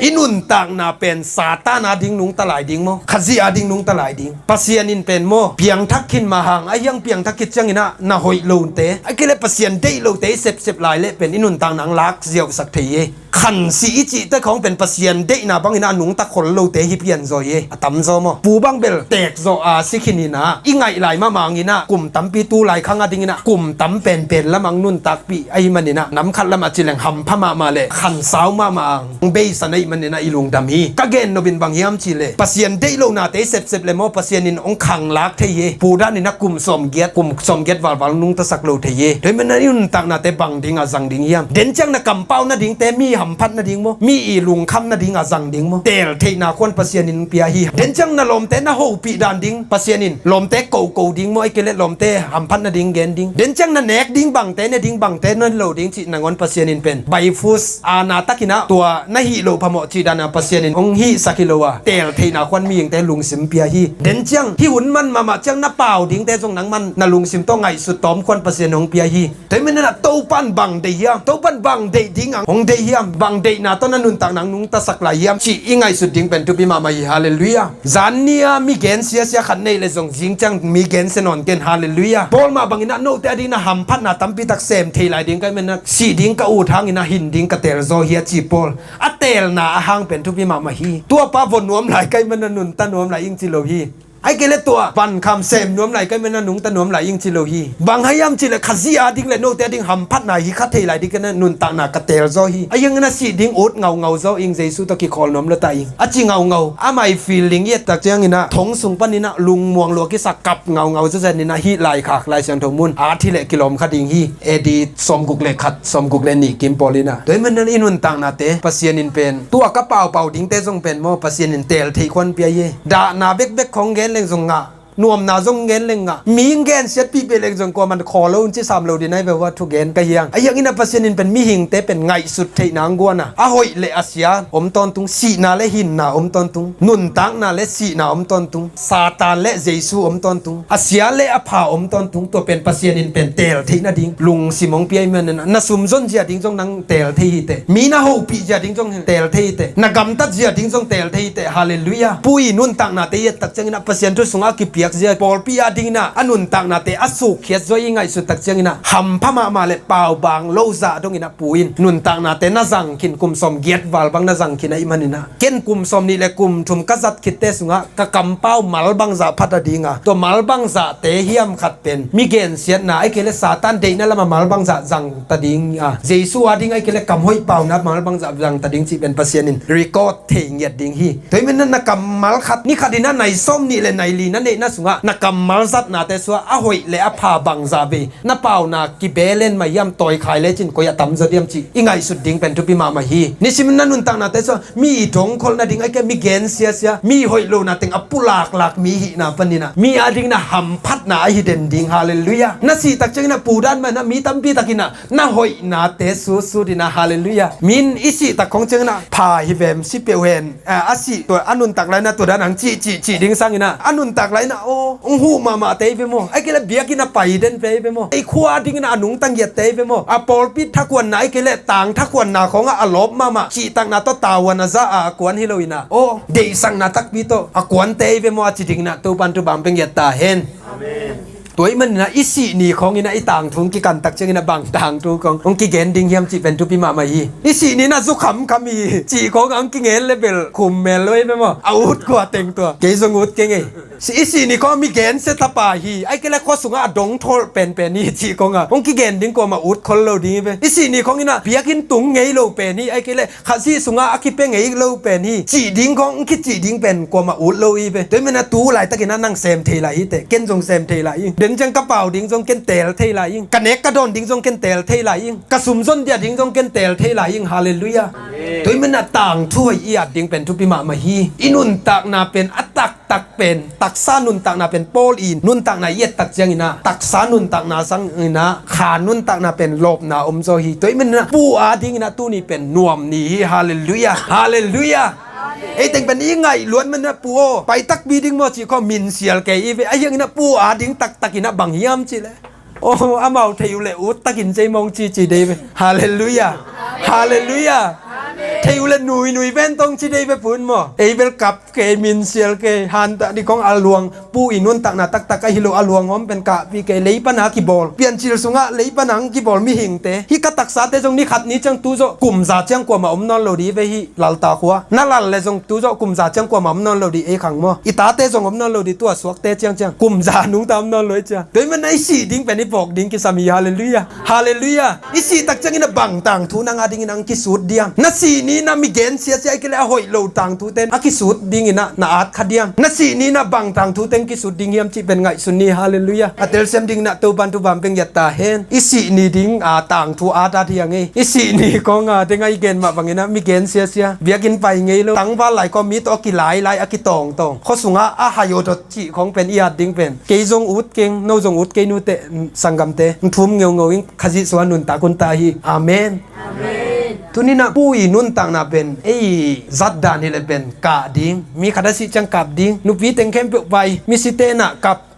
I nuntakna pen Satan ading nungta lai ding maw? Khazih ading nungta lai ding? Pasian in pen maw piangthak khin mah hang, ahi hang piangthak khit ciangin ah na hoih lote, ahih kei leh Pasian deih lote i sepsep lai leh pen i nuntakna hong lak ziausak thei hi. Khansi i cihte khawng pen Pasian deihna bangin ah a nungta khol lote hi pian zaw hi. A tam zaw maw? Pu bang bel teek zawh a si khin in ah i ngaih lai mahmah hangin ah kum tampi tu lai khang adingin ah kum tam penpen lam hong nuntakpih ahih manin ah nam khat lam a ci leng hampha mahmah leh khansau mahmah hong beisan ahih manin ah i lungdam hi. Ka gennop in bang hiam cih leh Pasian deih lohnate i sepsep leh maw Pasian in hong khanglak thei hi. Pu dan in ah kum sawmgiat, kum sawmgiat valval hong nungtasak lo thei hi. Tua ahih manin ah i nuntaknate bang ding a zang ding hiam? Den ciang na kampau nadingte, mi hamphat nading maw, mi i lungkham nading a zang ding maw? Teel theihna khuan Pasian in hong pia hi. Den ciang na lawmte na hopih dan ding Pasian in lawmte koko ding maw, ahih kei leh lawmte hamphat nading gen ding? Den ciang na nek ding bangte, ne ding bangte, ne lo ding cih nangawn Pasian in pen baifus aana takin ah tua na hih loh phamawh cih dan a Pasian in hong hihsak hi lo a, teel theihna khuan mihingte lungsim pia hi. Den ciang hih hun man mahmah ciang na pau dingte zong nangman na lungsim tawh ngaihsut tawm khuan Pasian in hong pia hi. Tua ahih manin ah Topan bang deih hiam? Topan bang deih ding a hong deih hiam? Bang deihna tawh na nuntakna hong nungtasak lai hiam cih i ngaihsut ding pen thupi mahmah hi. Halleluiah. Zan ni a mi gensia sia khat nei leh zong zing ciang mi gensia nawn ken. Halleluiah. Paul mah bangin ah note adingin ah hamphatna tampi tak sem thei lai ding ka hih manin ah sih ding ka ut hangin ah hin ding ka teel zaw hi a ci pawl. A teelna a hang pen thupi mahmah hi. Tua pa vua nuam lai ka hih manin ah nungta nuam lai ing ci lo hi. Ahih kei leh tua vankham sem nuam lai ka hih manin ah nungta nuam lai ing ci lo hi. Bang hang hiam cih leh Khazih ading leh note ading hamphatna hi kha thei lai ding ka hih manin ah nuntakna ka teel zaw hi. Ahi hangin ah sih ding ut ngaungau zaw ing, Jesu tawh kikhawl nuam lo ta ing a ci ngaungau. A mai feeling i et tak ciangin ah thong sung panin ah lungmuang lua kisa kap ngaungau zazen in ah hih laikhak Lai Siangtho mun a thi leh kilawm kha ding hi. A D sawmguk leh khat, sawmguk leh nih kim pawl in ah. Tua ahih manin ah i nuntaknate Pasian in pen tua ka paupau dingte zong pen maw Pasian in teel theih khuan pia hi. Dahna bekbek khawng gen leng zong ngah, nuamna zong gen leng ngah, mi hong gensiatpih pih leng zong kuaman khawl lo un ci sam lo ding ahi ve ua thu gen ka hi hang. Ahi hangin ah Pasian in pen mihingte pen ngaihsut theihna hong guan a, a hoih leh a sia om tawntung, sihna leh hinna om tawntung, nuntakna leh sihna om tawntung, Satan leh Jesu om tawntung, a sia leh a pha om tawntung. Tua pen Pasian in pen teel theih nading lungsim hong pia ahih manin ah na sum zon zia ding zong nang teel thei hi teh, mi na hopih zia ding zong teel thei hi teh, na gamtat zia ding zong teel thei hi teh. Halleluiah. Pu i nuntaknate i et tak ciangin ah Pasian thu sungah a kipiak zia pawlpi adingin ah a nuntaknate a sukkhiat zaw i ngaihsut tak ciangin ah hampha mahmah leh paubang lo zah dongin ah Pu in nuntaknate na zang khin, kum sawmgiat val bang na zang khin ahih manin ah ken kum sawmnih leh kum thum ka zat khitte sungah ka kampau mal bangzah phat a ding a, tua mal bangzahte hiam khat pen mi gensiatna ahih kei leh Satan deihna lam a mal bangzah zang ta ding a, Jesu ading ahih kei leh kam hoih pauna mal bangzah zang ta ding cih pen Pasian in record thei ngiat ding hi. Tua ahih manin ah na kammal khat, ni khat in ah nai sawmnih leh nai li na neihna sungah na kammal zatnate sungah a hoih leh a pha bangzah vei na pauna kibelen mah hiam, tawikhai lecin koi a tamzaw diam cih i ngaihsut ding pen thupi mahmah hi. Nisimin na nuntaknate sungah mi i dongkholh nading ahih kei leh mi gensiasia, mi hoih lohna teng a pulaklak mi hihna panin ah mi adingin ah hamphatna ahi den ding. Halleluiah. Na sih tak ciangin ah Pu dan mah in ah mi tampi takin ah na hoihnate sutsut in ah. Halleluiah. Mi in i sih tak khawng ciangin ah pha hi vem, si peuh hen, a, a sih tua a nuntak lai-in ah tua dan hang cih cih cih ding sangin ah a nuntak lai-in ah aw hong huh mahmahte hi ve maw, ahih kei leh biakinn a pai den pe hi ve maw, ei khua dingin ah a nungta ngiatte hi ve maw, a pawlpi thakhuanna ahih kei leh tang thakhuanna khawngah a lawp mahmah, cihtakna tawh tavuan a za a a kuan hi lo-in ah aw deihsakna takpi tawh a kuante hi ve maw a ci dingin ah Topan thupha hong pia ngiat ta hen. Amen. Tua ahih manin ah i sih ni khawng in ah i tangthu hong kikan tak ciangin ah bang tangthu khawng hong kigen ding hiam cih pen thupi mahmah hi. I sih ni in ah zu khamkham hi cih khawng hong kingen le bel khum mel lo hi ve maw. A ut kua teng tua, kei zong ut keng ei. I sih ni khawng mi gensia tapa hi, ahih kei leh khua sungah a dong tholh penpen hi cih khawng ah hong kigen ding kuamah ut khol lo ding hi ve. I sih ni khawng in ah biakinn tung ngei lo pen hi, ahih kei leh Khazih sungah a kipia ngei lo pen hi cih ding khawng hong kicih ding pen kuamah ut lo hi ve. Tua ahih manin ah tu laitakin ah nang sem thei lai hi teh, ken zong sem thei lai ing. Den ciang ka pau ding zong ken teel thei lai ing. Ka nek ka dawn ding zong ken teel thei lai ing. Ka sum zon dia ding zong ken teel thei lai ing. Halleluiah. Tua ahih manin ah tangthu hoih i at ding pen thupi mahmah hi. I nuntakna pen a taktak pen, taksa nuntakna pen Paul i nuntakna i et tak ciangin ah taksa nuntakna sangin ah kha nuntakna pen lawpna om zaw hi. Tua ahih manin ah pu a dingin ah tuni pen nuam ni hi. Halleluiah. Halleluiah. Ei teng pen i ngaih luat manin ah pu aw, pai takpi ding maw cih khawng minsial kei i ve. Ahi hangin ah pu a ding taktakin ah bang hiam cih leh, aw, amau thei uh leh ut takin cei mawng ci ci dei ve. Halleluiah. Halleluiah. Thei uh leh nuinui ven tong ci dei ve pun maw. Ei bel kap kei, minsial kei, hantah ding khawng a luang, pu i nuntakna taktak ahi lo a luang om pen kahpih kei, lei pana kibawl, piancil sungah lei pana hong kibawl mihingte. Hih ka taksate zong ni khat ni ciang tu zawh kum za ciang kuamah om nawn lo ding ve hih Lalta khua. Na lal leh zong tu zawh kum za ciang kuamah om nawn lo ding ei khang maw. I tate zong om nawn lo ding, tua suakte ciangciang kum za nungta om nawn lo i cia. Tua ahih manin ah i sih ding pen i vawk ding kisam hi. Halleluiah. Halleluiah. I sih tak ciangin ah bang tangthu nang a dingin ah hong kisut diam? Na sih ni in ah mi gen siasia ahih kei leh a hoih lo tangthute a kisut dingin ah na at kha diam? Na sih ni in ah bang tangthute hong kisut ding hiam cih pen ngaihsun ni. Halleluiah. A telsiam dingin ah Topan thupha hong pia ngiat ta hen. I sih ni ding a tangthu at at hi hang ei. I sih ni khawng a deng a i gen mah bangin ah mi gen siasia, biakinn pai ngei lo, tangval lai khawng mi tawh a kilailai, a kitawngtawng, khua sungah a hai aw dot cih khawng pen i at ding pen kei zong ut keng, no zong ut kei nu teh, sanggamte, thum ngeungeu in Khazih sungah nuntak un ta hi. Amen. Tuni in ah pu i nuntakna pen ei zat dan hi leh pen kah ding, mi khat a sih ciang kap ding, nupi teng khempeuh pai, misite in ah kap.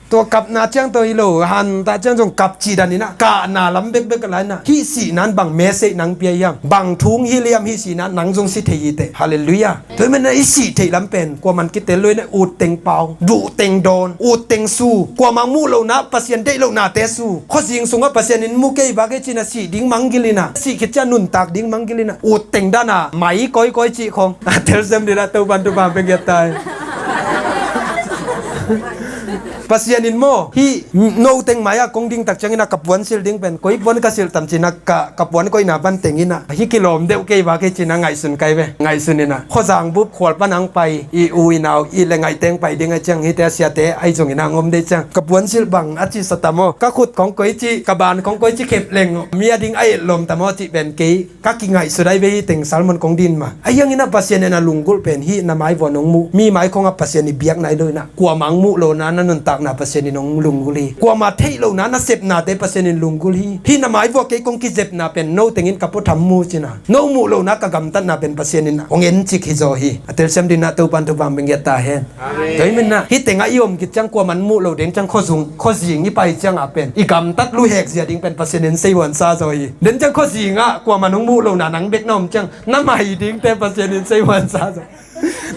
Tua kapna ciang tawh hi lo, hantah ciang zong kap cih dan in ah kahna lam bekbek lai in ah, hih sihna in bang message nang pia hiam? Bang thu hong hilh hiam? Hih sihna in nang zong si thei hi teh. Halleluiah. Tua ahih manin ah i sih theih lam pen kuaman kitel lo in ah, ut teng pau, duh teng dawn, ut teng su, kuamah hong muh lohna, Pasian deih lohnate su. Khuazing sungah Pasian in mu kei bak ei ci-in ah sih ding manggil in ah, sih khit ciang nuntak ding manggil in ah, ut teng dan a mai kawikawi cih khawng. A telsiam dingin ah Topan thupha hong pia ngiat ta hen. Pasian in maw, hih no teng mai-ah kong ding tak ciangin ah ka puan silh ding pen koi puan ka silh tam ci-in ah ka, ka puan koihna pan teng in ah, hih kilawm deuh kei bak ei ci-in ah ngaihsun kai ve. Ngaihsun in ah khuazang bup khual pan hong pai, i u i nau, i le ngaih teng pai ding ahih ciang, hihte a siate ahi zongin ah hong om dei ciang, ka puan silh bang a ci sa tam aw, ka khut khawng koici, ka ban khawng koici khep leng mi a ding a etlawm tam aw cih pen kei ka kingaihsut ahi ve. Hih teng sermon kong din mah. Ahi hangin ah Pasian in a lunggulh pen hih na mai vuah nong muh mi mai khawngah Pasian i biakna hi lo in ah, kuamah hong muh lohna na nuntakna Pasian in hong lunggulh hi. Kuamah theih lohna na sepnate Pasian in lunggulh hi. Hih na mai vuah kei kong kizepna pen no tengin ka puatham mu ci-in ah, no muh lohna ka gamtatna pen Pasian in hong encik hi zaw hi. A telsiam dingin ah Topan thupha hong pia ngiat ta hen. Amen. Tua ahih manin ah hih tengah i om khit ciang kuaman muh lo den ciang khuazung, khuazing i pai ciangah pen i gamtat luhek zia ding pen Pasian in seihuansa zaw hi. Den ciang khuazingah kuaman hong muh lohna nang bek na om ciang, na mai dingte Pasian in seihuansa zaw.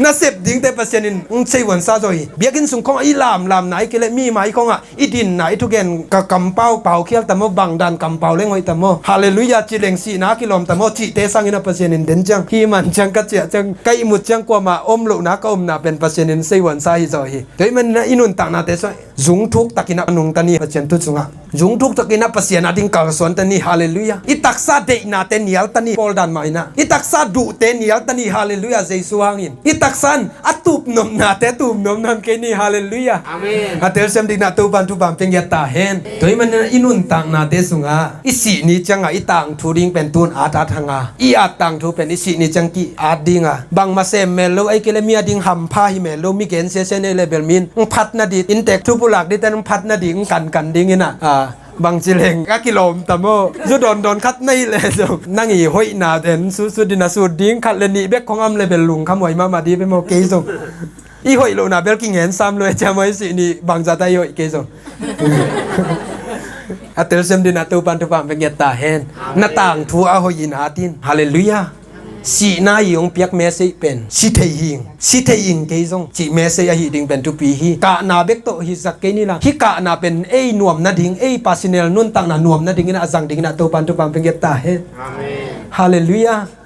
Na sep dingte Pasian in hong seihuansa zaw hi. Biakinn sung khawngah i lamlamna ahih kei leh mi mai khawngah i dinna, i thugen, ka kampau paukhial tam aw, bangdan kampau leng hoih tam aw, halleluiah ci leng sihna kilawm tam aw cihte sangin ah Pasian in den ciang, hih man ciang ka ciah ciang, ka ihmut ciang kuamah om lohna ka omna pen Pasian in seihuansa hi zaw hi. Tua ahih manin ah i nuntaknate sungah zungthuk takin ah nungta ni Pasian thu sungah. Zungthuk takin ah Pasian a ding kalsuan ta ni, halleluiah. I taksa deihnate nial ta ni, Paul dan mah in ah. I taksa duhte nial ta ni, halleluiah, Jesu hangin. I taksa in a tupnopnate tupnop nawn kei ni, halleluiah. Amen. A telsiam dingin ah Topan thupha hong pia ngiat ta hen. Tua ahih manin ah i nuntaknate sungah i sih ni ciangah i tangthu ding pen tu-in at at hang a, i at tangthu pen i sih ni ciang ki-at ding a, bangmah sem mel lo, ahih kei leh mi a ding hampha hi mel lo, mi gen siasia nei leh bel mi in hong phat nading, inntek thu pulak dingte in hong phat nading, hong kankan dingin ah, a, bangci leng a kilawm tam aw, zu dawndawn khat na hih leh zong nang i hoihna den sutsut dingin ah sut ding, khat le nih bek khawng a om leh bel lungkham huai mahmah ding ve maw, kei zong. I hoih lohna bel kingen sam lo e, ciam aw, i sih ni bangzah ta i hoih kei zong. A telsiam dingin ah Topan thupha hong pia ngiat ta hen. Na tangthu a hoih in at in. Halleluiah. Sihna hi hong piak message pen si thei hing, si thei ing kei zong cih message ahi ding pen thupi hi. Kahna bek tawh hisak kei ni la, hih kahna pen ei nuam nading, ei personal nuntakna nuam nadingin a zang dingin ah Topan thupha hong pia ta hen. Amen. Halleluiah.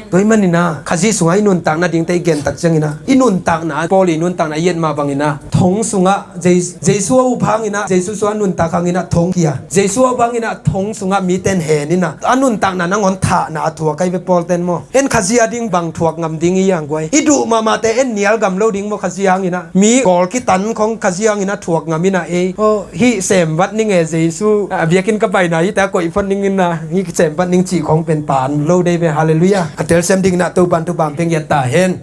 Tua ahih manin ah Khazih sungah i nuntak nadingte i gen tak ciangin ah, i nuntakna, Paul i nuntakna i et mah bangin ah, thong sungah Jes-, Jesu a up hangin ah, Jesu sungah a nuntak hangin ah thong kia, Jesu a up hangin ah thong sungah mite in hen in ah, a nuntakna nangawn thahna a thuak ahi ve Paul ten maw. En Khazih a ding bang thuak ngam ding i hiam guai? I duh mahmahte en nial gam lo ding maw Khazih hangin ah? Mi gawl kitan khong Khazih hangin ah thuak ngam in ah ei, aw, hih sem vat ning e Jesu, a biakinn ka paina hihte a koih phot ning in ah, hih sem vat ning cih khong pen pan lo dei ve. Halleluiah. A telsiam dingin ah Topan thupha hong pia ta hen.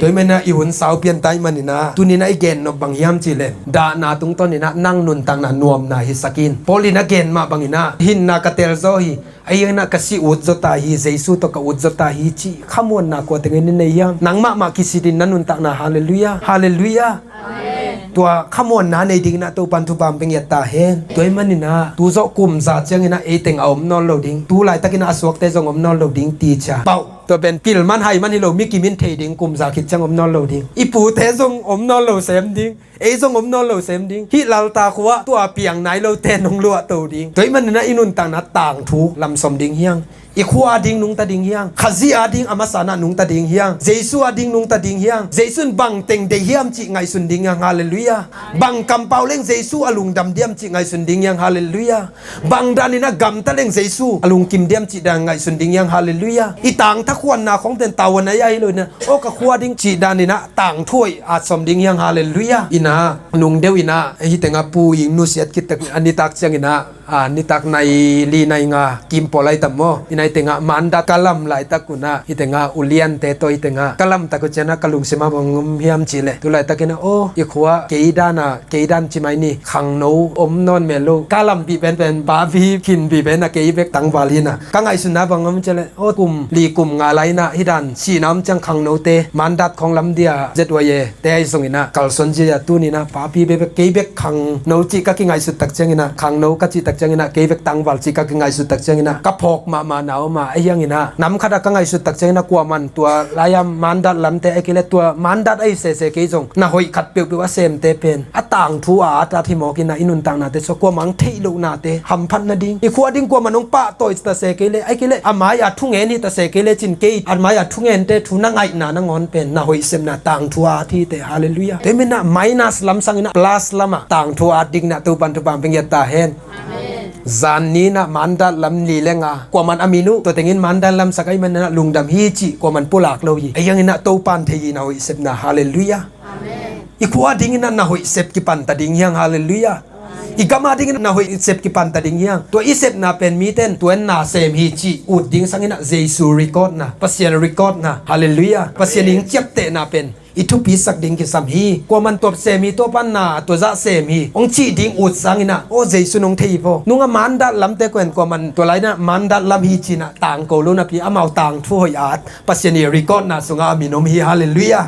Tua ahih manin ah i hun sau pian ta ahih manin ah, tuni-in ah i gen nop bang hiam cih leh, dahna tungtawnin ah nang nuntakna nuamna hisak in. Paul in a gen mah bangin ah, hinna ka tel zaw hi, ahih hangin ah ka si ut zaw ta hi, Jesu tawh ka ut zaw ta hi cih khamuanna kua tengin i nei hiam? Nang mahmah kisit in na nuntakna. Halleluiah. Halleluiah. Amen. Tua khamuanna nei dingin ah Topan thupha hong pia ta hen. Tua ahih manin ah tu zawh kum za ciangin ah ei teng a om nawn lo ding, tu laitakin ah a suakte zong om nawn lo ding ti cia. Pauh. Tua pen pil man hai man hi lo, mi kim in thei ding, kum za khit ciang om nawn lo ding. I pute zong om nawn lo sem ding. Ei zong om nawn lo sem ding. Hih Lalta khua-ah tua piang nai lote nong luahto ding. Tua ahih manin ah i nuntakna tangthu lam sawm ding hiam? I khua a ding nungta ding hiam? Khazih a ding a masa-in ah nungta ding hiam? Jesu a ding nungta ding hiam? Jesu in bang teng deih hiam cih ngaihsun ding hiam? Halleluiah. Bang kampau leng Jesu a lungdam diam cih ngaihsun ding hiam? Halleluiah. Bang danin ah gamta leng Jesu a lungkim diam cih dan ngaihsun ding hiam? Halleluiah. I tangthu khuanna khong ten tavuan a hi lo-in ah, aw, ka khua ding cih danin ah tangthu hoih a sawm ding hiam? Halleluiah. In ah nung deuh in ah hih tengah Pu Ing nusiat khit tak a nitak ciangin ah, a nitak nai li nai nga kim pawl lai tam maw, in ah hih tengah Mandat ka lam laitak un ah, hih tengah uliante tawh hih tengah ka lamtak uh ciangin ah ka lungsim ah bang om hiam cih leh, tu laitakin ah, aw, i khua kei dan ah, kei dan ci mai ni, khangno om nawn mel lo. Ka lampih penpen, papi khinpih pen ah kei bek tangval hi-in ah, ka ngaihsutna bang om cih leh, aw, kum li kum nga lai-in ah hih dan sihna om ciang khangnote Mandat khong lam dia Z Y A te ahi zongin ah kalsuan zia, tuni-in ah papi bek, bek, kei bek khangno cih ka kingaihsut tak ciangin ah, khangno ka cih tak ciangin ah kei bek tangval cih ka kingaihsut tak ciangin ah ka phawk mahmahna om a, ahih hangin ah nam khat ah ka ngaihsut tak ciangin ah kuaman tua lai-a Mandat lamte ahih kei leh tua Mandat ahi sese kei zong na hoih khat peuhpeuh a semte pen a tangthu a at at hi mawk in ah i nuntaknate sua kuamah hong theih lohnate hamphat nading, i khua ding kuamah hong pahtawi ta se kei leh, ahih kei leh a mai-a thungen hi ta se kei leh cin, kei a mai-a thungente thu na ngaihna nangawn pen na hoih sepna tangthu a at hi teh. Halleluiah. Tua ahih manin ah minus lam sangin ah plus lamah tangthu a at dingin ah Topan thupha hong pia ta hen. Amen. Zan ni-in ah Mandat lam li le nga kuaman a min uh, tua tengin Mandat lamsak ahih manin ah lungdam hi cih kuaman pulak lo hi. Ahih hangin ah Topan thei hi na hoih sepna. Halleluiah. Amen. I khua dingin ah na hoih sep kipan ta ding hiam? Halleluiah. I gam a dingin ah na hoih sep kipan ta ding hiam? Tua i sepna pen mite in tua in na sem hi cih ut ding sangin ah Jesu record na, Pasian record na. Halleluiah. Pasian in hong ciaptehna pen i thupisak ding kisam hi. Kuaman tua sem hi, tua pan na, tua zah sem hi hong cih ding ut sangin ah, aw, Jesu in hong thei hi vo. Nung a Mandat lamte kua in kuaman tua lai-in ah Mandat lam hi ci-in ah tangko lo napi, amau tangthu hoih a at, Pasian i record na sungah a min om hi. Halleluiah.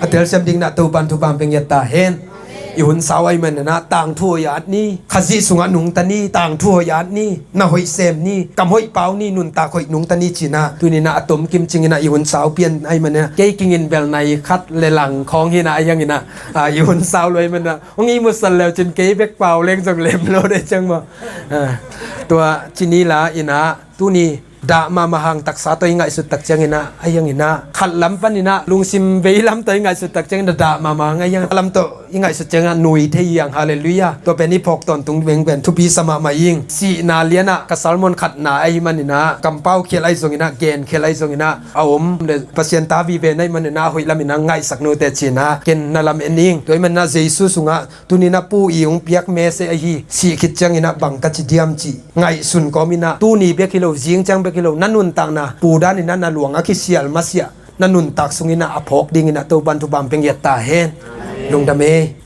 A telsiam dingin ah Topan thupha hong pia ta hen. I hun sau ahih manin ah tangthu hoih a at ni, Khazih sungah nungta ni, tangthu hoih a at ni, na hoih sem ni, kam hoih pau ni, nuntak hoih nungta ni ci-in ah, tuni-in ah a tomkim cingin ah i hun sau pian ahih manin ah, kei kiang in bel nai khat le lang khawng hi-in ah, ahih hangin ah, a, i hun sau lo ahih manin ah hong ihmusak le uh cin, kei bek pau leng zong lem lo dei ciang maw. A, tua ci ni la in ah, tuni dah mahmah hang, taksa tawh i ngaihsut tak ciangin ah, ahih hangin ah khat lam panin ah lungsim vei lam tawh i ngaihsut tak ciangin ah dah mahmah hang, ahih hang a lam tawh i ngaihsut ciangin ah nui thei hi hang. Halleluiah. Tua pen i phawk tawntung veng pen thupi sa mahmah ing. Sihna lian ah ka sermon khatna ahih manin ah, kampau khial ahi zongin ah, gen khial ahi zongin ah, a om le Pasian ta vive na hih manin ah, a hoih lamin ah ngaihsak ni uh teh ci-in ah ken na lam en ing. Tua ahih manin ah Jesu sungah tuni-in ah Pu i hong piak message ahi, sih khit ciangin ah bang ka ci diam cih ngaihsun kawmin ah, tuni bek hi lo, zing ciang bek hi lo, na nuntakna Pu danin ah na luang a kisial masiah na nuntak sungin ah a phawk dingin ah Topan thupha hong pia ta hen. Lungdam e.